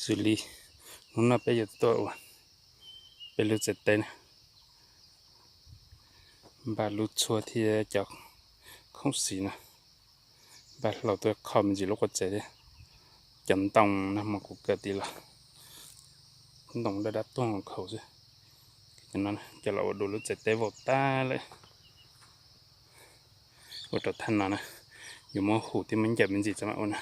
Xws li hnub no peb yuav tuaj ua peb lub txhais tes na, npaj lub tshuaj thiab cov khoom xim no, npaj hlau tuaj kho me ntsis lub qua txes thiab. Cov ntoo no mas kuv kawm tim los ntoo dab dab tuag khaus xwb. Cov no coj los ua dua lub txhais tes vau tag lawm. Ua rau thaj no na, yuav muab hum thiab muab ncaws me ntsis txog mam ua na.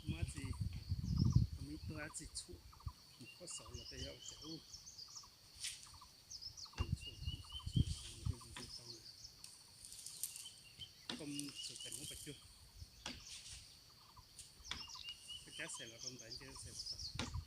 Muab txi, muab txi txhum, mus koj xauv los tej yog ua cas ub. Koj mus txhum pem muab pas cuag. Koj cab xes los rau ntawd nce xes los tau.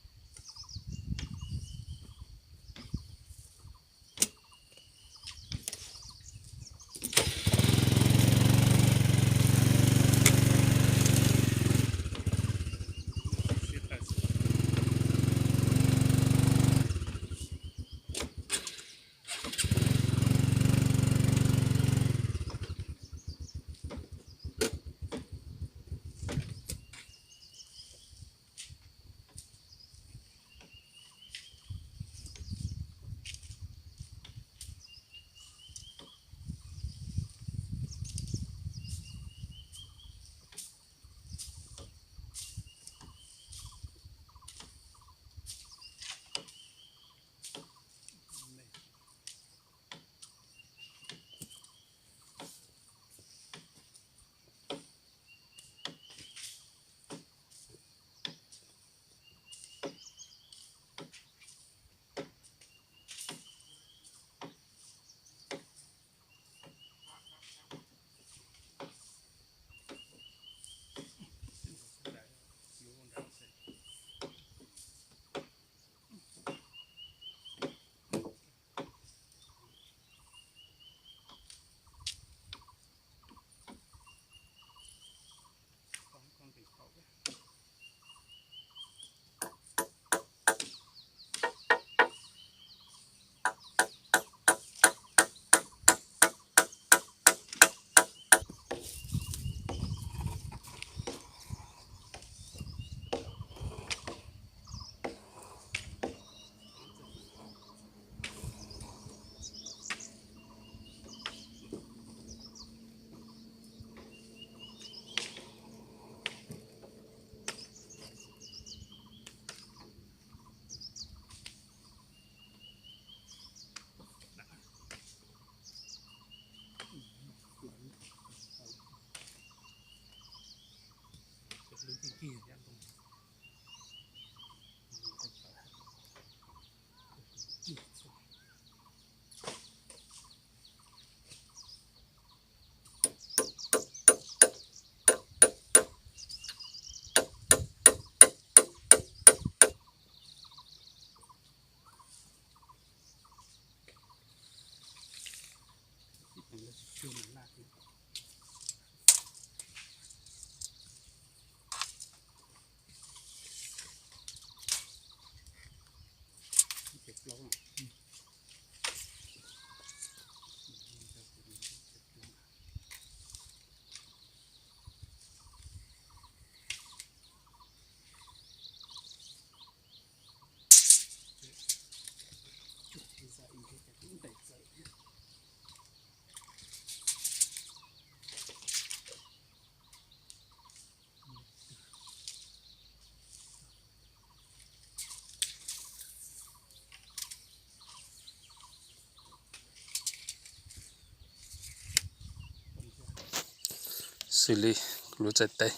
Xws li kuv lub txhais tes,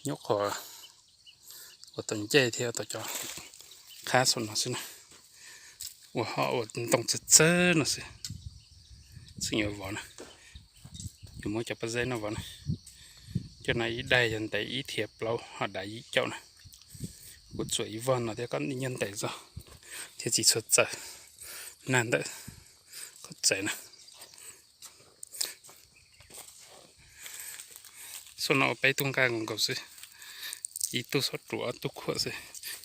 nyuam qhuav ua tau ncej thiab tau cov qhab saum no xwb na, uas ho ua ntoo txawg txawg no xwb. Txheej yuav vov na, yuav muab cov pob zeb no vov na. Cov no ib daim yog ntev ib thiab plaub ho dav yim caum na. Kuv txuam ib vog no thiab kom nws nyob ntev zog thiab tsis txhua txawv nag ntawm qhov txawv na. Xub no ua peb tug nqaj nkaus nkaus xwb, ib tug xub ruam ob tug khuam xwb.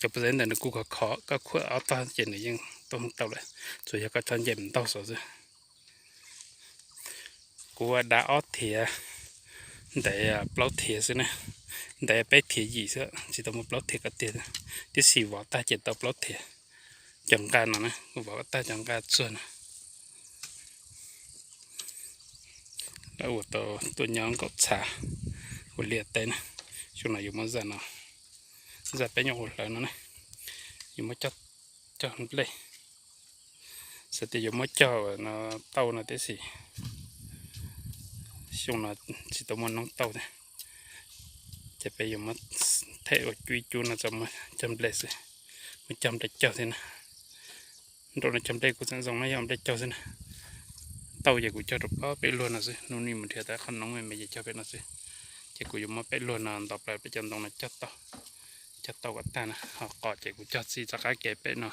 Cov pob zeb ntawd nws kuj khov khov, koj khuam ob tog ces nws yeej tuaj tau lawm, tsuas yog koj tso nce mus ntaug xwb. Kuv ua dav ob thiav, ntev plaub thiav xwb na, ntev peb thiav yim xwb, tsis tau muaj plaub thiav kom tiag, tiam sis vov tag ces tau plaub thiav. Cov nqaj no na, vov tag cov nqaj txuag na. Lawv ua tau tuaj nyob nkaum txhav ua liaj teb na. Xyoo no yuav muab zaj no, zaj peb nyuam qhuav hlawv no na, yuav muab cog nplej. Xav tias yuav muab cog no tauj no tiam sis xyoo no tsis tau muaj noob tauj thiab, ces peb yuav muab them ua cub ib cub no tso muab cog nplej xwb, muab cog nplej cog thiab na. Nraum no cog nplej kuv txeem zoo na, yog nplej cog xwb na. Tauj ces kuv cog rau pem luag no xwb, hnub no mus nrhiav tau qhov noob me me ces cog pem no xwb. Ces kuv yuav muab pem luag no nto plaws peb cov ntoo no cog tauj, cog tauj kom tag na, ho qos ces kuv cog txij txoj qab kev pem no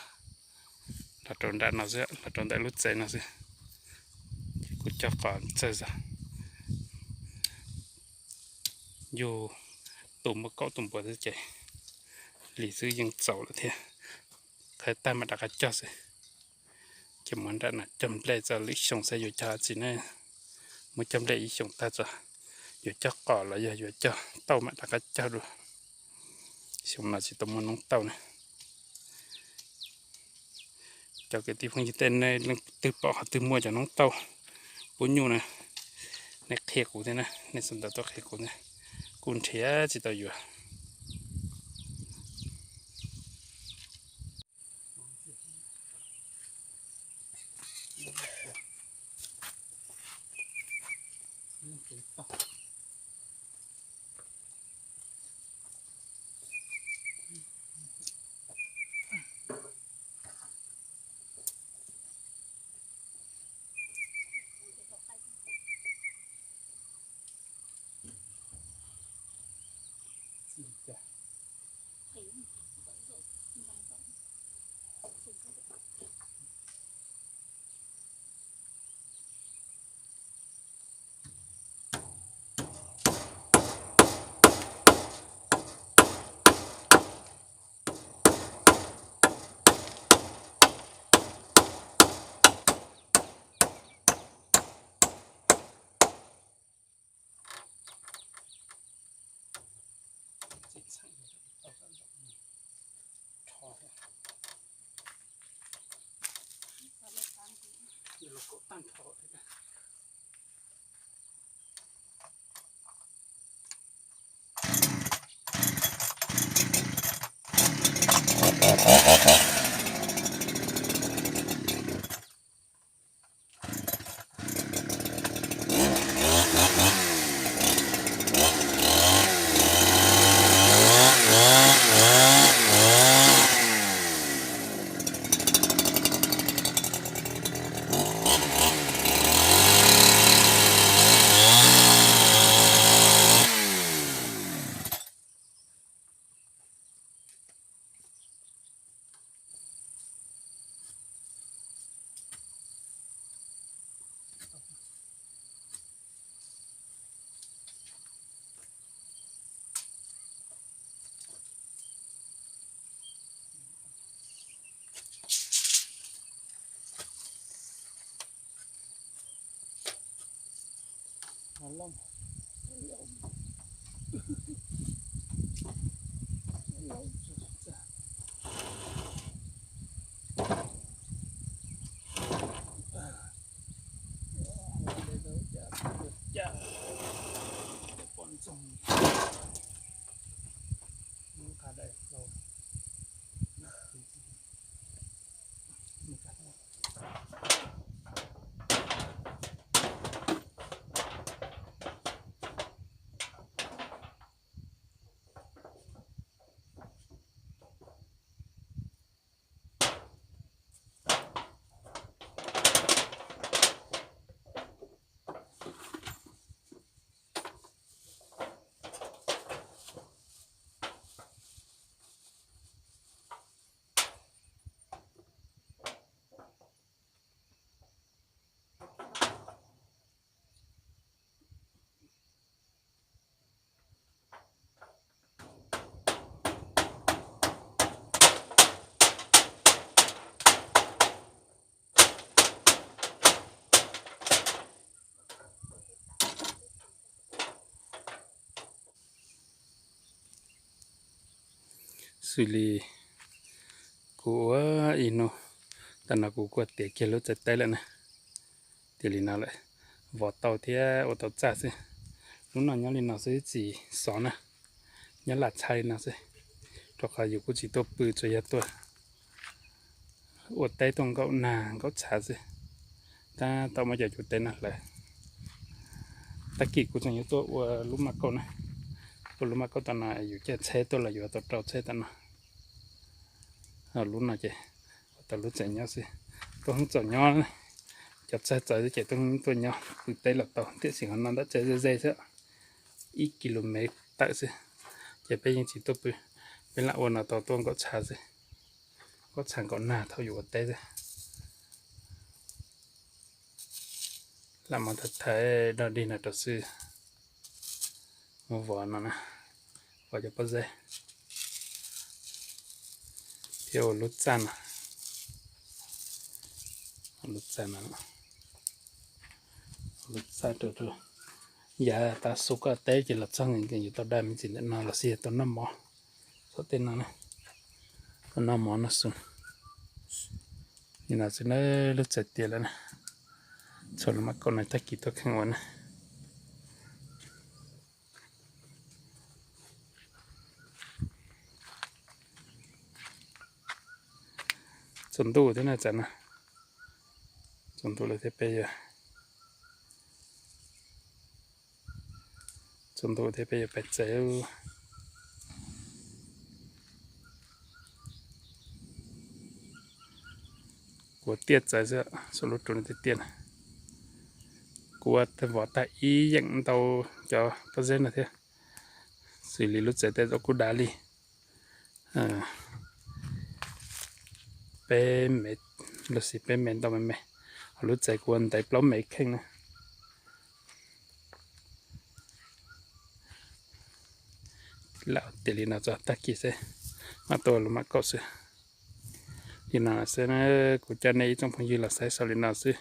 los rau nram no xwb, los rau ntawm lub tsev no xwb. Ces kuv cog qos txawg zog, yug tus muaj kaum tus npua xwb ces lig xwb yeej txaus lawm thiab. Qhawv tag mam rov qab cog xwb. Ces muab nram no cog nplej txog lwm xyoo saib yuav cog dab tsi ne. Muab cog nplej ib xyoos tag txog yuav cog qos los yog yuav cog tauj mam rov qab cog dua. Xyoo no tsis tau muaj noob tauj na. Cov kwv tij phooj ywg tej nej leej twg pom qhov twg muaj cov noob tauj pub nyuj na, nej qhia kuv thiab na, nej xa ntawv tuaj qhia kuv thiab, kuv nrhiav tsis tau yuav. Xws li kuv ua ib hnub, tam no kuv kuj tiav kiag lub txhais teb lawm na. Tiav li no lawm, vov tau thiab ua tau txaj xwb. Lub no nyob li no xwb tsis xov na, nyob lam txhab li no xwb, rau qhov yus kuj tsis tuaj pw, tsuas yog tuaj ua teb tuaj nkaum nag nkaum tshav xwb. Tab tom muab cov cuv teb no hlawv. Tag kis kuv tseem yuav tuaj ua lub maj kauj na, ua lub maj kauj tam no yus caij tsheb tuaj los yuav tau rau tsheb tam no. Lub no ces ua tau lub tsev nyob xwb, tuaj hoob txaus nyob. Cov txag txawv ces tuaj hoob tuaj nyob pw teb los tau, tiam sis qhov no ntab tsev ze ze xwb, ib kis lus mev tawm xwb, ces peb yeej tsis tuaj pw. Peb lam ua no tau tuaj nkaum tshav xwb, nkaum tshav nkaum nag thaum yus ua teb xwb. Lam mus thaiv thaiv dog dig no rau xwb, mus vov no na, vov cov pob zeb thiab ua lub txaj no, lub txaj no, lub txaj rau, yav tas xu koj teb ces los txog nkees nkees yus tau dai me ntsis ntawm no los sis yog tau noj mov, txog tej no, tau noj mov noj su. Li no xwb na, lub txhais tiav lawm na, txhua lub maj kauj no tag kis tuaj kheej ua na. Tsaus ntuj thiab na, tsaus ntuj lawm thiab peb yuav, tsaus ntuj thiab peb yuav pais txawv. Kuv tiaj txawv xwb, saum lub roob no tiaj tiaj na. Kuv vov tag ib yeem ntau cov pob zeb no thiab, xws li lub txhais teb kuj dav li peb mev, los sis peb mev ntau me me, ho lub txhais kuv ua ntev plaub mev kheej na. Lam tiav li no txog tag kis xwb, mam tuaj lub maj kauj xwb. Li no xwb, kuv coj nej ib tsoom phooj ywg los saib xaus li no xwb.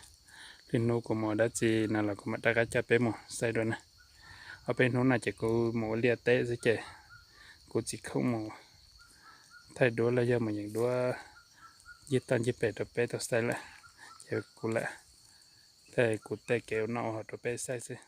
Lwm hnub kuv mus dab tsi no los kuv mam rov qab coj peb mus saib dua na. Ob peb hnub no ces kuv mus ua liaj teb xwb ces kuv tsis khoom mus thaij duab los yog mus yeem duab ncig toj ncig pem rau peb tau saib lawm, ces kuv lam thaij kuv tej kev ua noj ua haus rau peb saib xwb.